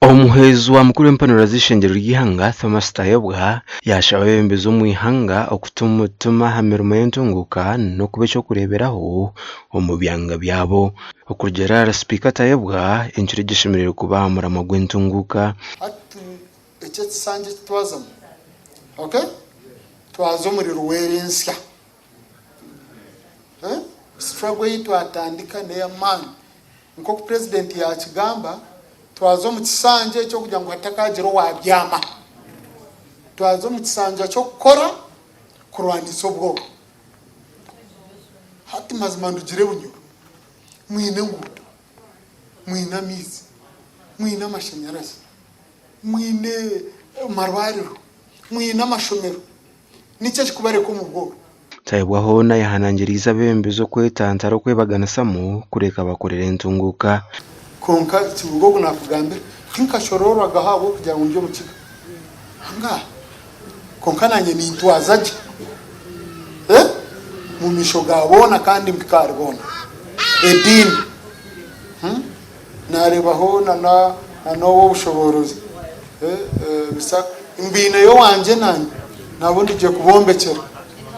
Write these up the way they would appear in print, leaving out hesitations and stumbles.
Omuhwezi wa mukuru w'empanuro z'eishengyero ry'eihanga, Thomas Tayebwa yaashaba abeebembezi omu ihanga okuta omutima aha mirimo y'entunguuka n'okuba eky'okureeberaho omu byanga byabo. Okurugiirira ahari Sipiika Tayebwa, encuro egi eshemereire kuba aha muramwa gw'entunguuka. Hati eki ekisanja eki twazamu, okay, twaza omuri Luweero ensya. Struggle ei twatandika n'ey'amaani. Nk'oku Purezidenti yaakigamba, twaza omu kisanja eky'okugira ngu hatakaagira owaabyama. Twaza omu kisanja ky'okukora kurwanisa obworo. Hati mazima ndugire Bunyoro, mwine enguuto, mwine amaizi, mwine amashanyarazi, mwine amarwariro, mwine amashomero. Niki ekikubareka omu bworo? Tayebwa hoona yahanangiriize abeebembezi okwetantara okwebaganisamu kureka bakorere entunguuka. Kwonka Kibuga ogu naakugambira, tinkashoroorwagaho ahabw'okugira ngu ndi Omukiga. Angaha? Kwonka naanye nintwaza gye omu maisho ga boona kandi mpika ahari boona. Ediini. Naareebaho na n'ow'obushoboorozi. Mbiineyo owangye naanye, nabo ndigye kubombekyera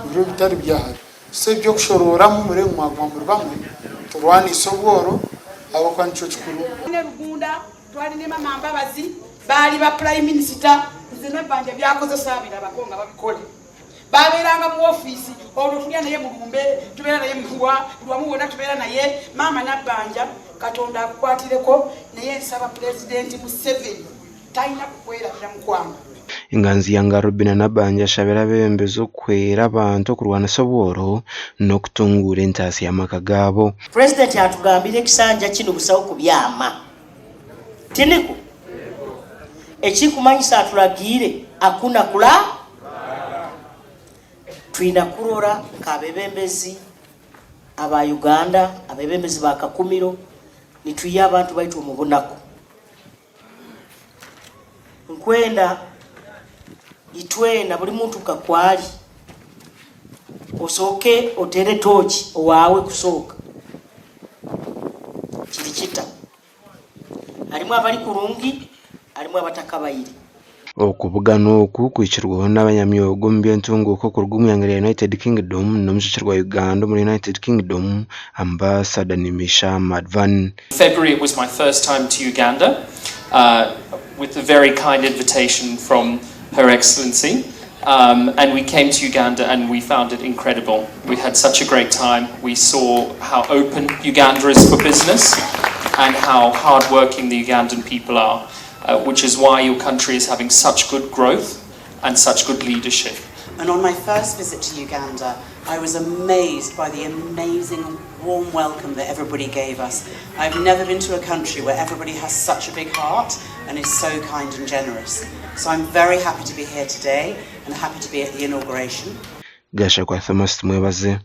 ebiro bitari bya hare. So eby'okushorooramu mureebe ngu mwaguma muri bamwe, turwaniise obworo ahabw'okuba nikyo kikuru. Ne Rugunda twali ne Mama Mbabazi baali ba Prime Minister nze Nabbanja byakoze saabirabako nga babikola. Baabeeranga mu ofiisi olwo tulya naye mu lumbe, tubeera naye mu wa, buli wamu wonna tubeera naye. Maama Nabbanja Katonda akukwatireko naye nsaba Pulezidenti Museveni talina kukwerabira mukwano. Enganzi ya Nga Robinah Nabbanja ashabire abeebembezi okuhwera abantu okurwanisa obworo n'okutunguura entaasya y'amaka gaabo. Purezidenti atugambire ekisanja kinu busaho kubyama. Tinikwo? Ekikumanyisa aturagiire akuna kura. Twina kurora nk'abebembezi aba Uganda, abebembezi ba Kakumiro, nitwiha abantu baitu omu bunaku. Nkwenda itwena buri muntu nkakwari osooke otere tooki owaawe kusooka. Kiri kita? Harimu abari kurungi, harimu abatakabaire. Okubugana oku kuhikirweho n'abanyamyoga omu by'entunguuka okuruga omu ihanga rya United Kingdom n'omukiikirwa wa Uganda omuri United Kingdom, Ambasada Nimisha Madhvani. February it was my first time to Uganda with a very kind invitation from Her Excellency and we came to Uganda and we found it incredible. We had such a great time. We saw how open Uganda is for business and how hardworking the Ugandan people are, which is why your country is having such good growth and such good leadership. And on my first visit to Uganda, I was amazed by the amazing warm welcome that everybody gave us. I've never been to a country where everybody has such a big heart and is so kind and generous. So I'm very happy to be here today and happy to be at the inauguration. Gashakwa Thomas Tumwebaze.